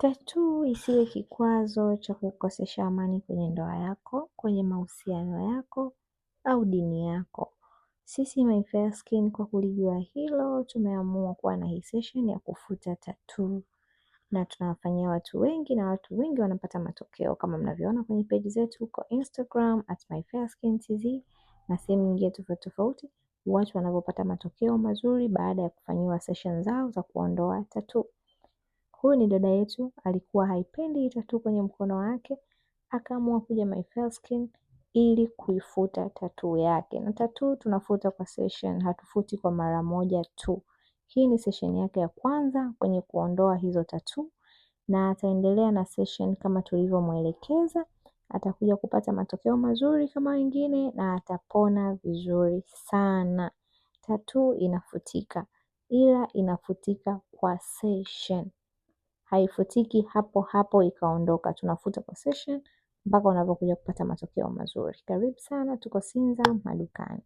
Tatuu isiwe kikwazo cha kukosesha amani kwenye ndoa yako, kwenye mahusiano yako au dini yako. Sisi My Fair Skin kwa kulijua hilo, tumeamua kuwa na hii session ya kufuta tatuu na tunawafanyia watu wengi na watu wengi wanapata matokeo kama mnavyoona kwenye peji zetu huko Instagram @myfairskin_tz na sehemu nyingine tofauti tofauti, watu wanavyopata matokeo mazuri baada ya kufanyiwa session zao za kuondoa tatuu. Huyu ni dada yetu, alikuwa haipendi tatuu kwenye mkono wake, akaamua kuja My Fair Skin ili kuifuta tatuu yake. Na tatuu tunafuta kwa session, hatufuti kwa mara moja tu. Hii ni session yake ya kwanza kwenye kuondoa hizo tatuu na ataendelea na session kama tulivyomwelekeza. Atakuja kupata matokeo mazuri kama wengine na atapona vizuri sana. Tatuu inafutika, ila inafutika kwa session, haifutiki hapo hapo ikaondoka. Tunafuta kwa session mpaka unapokuja kupata matokeo mazuri. Karibu sana, tuko Sinza madukani.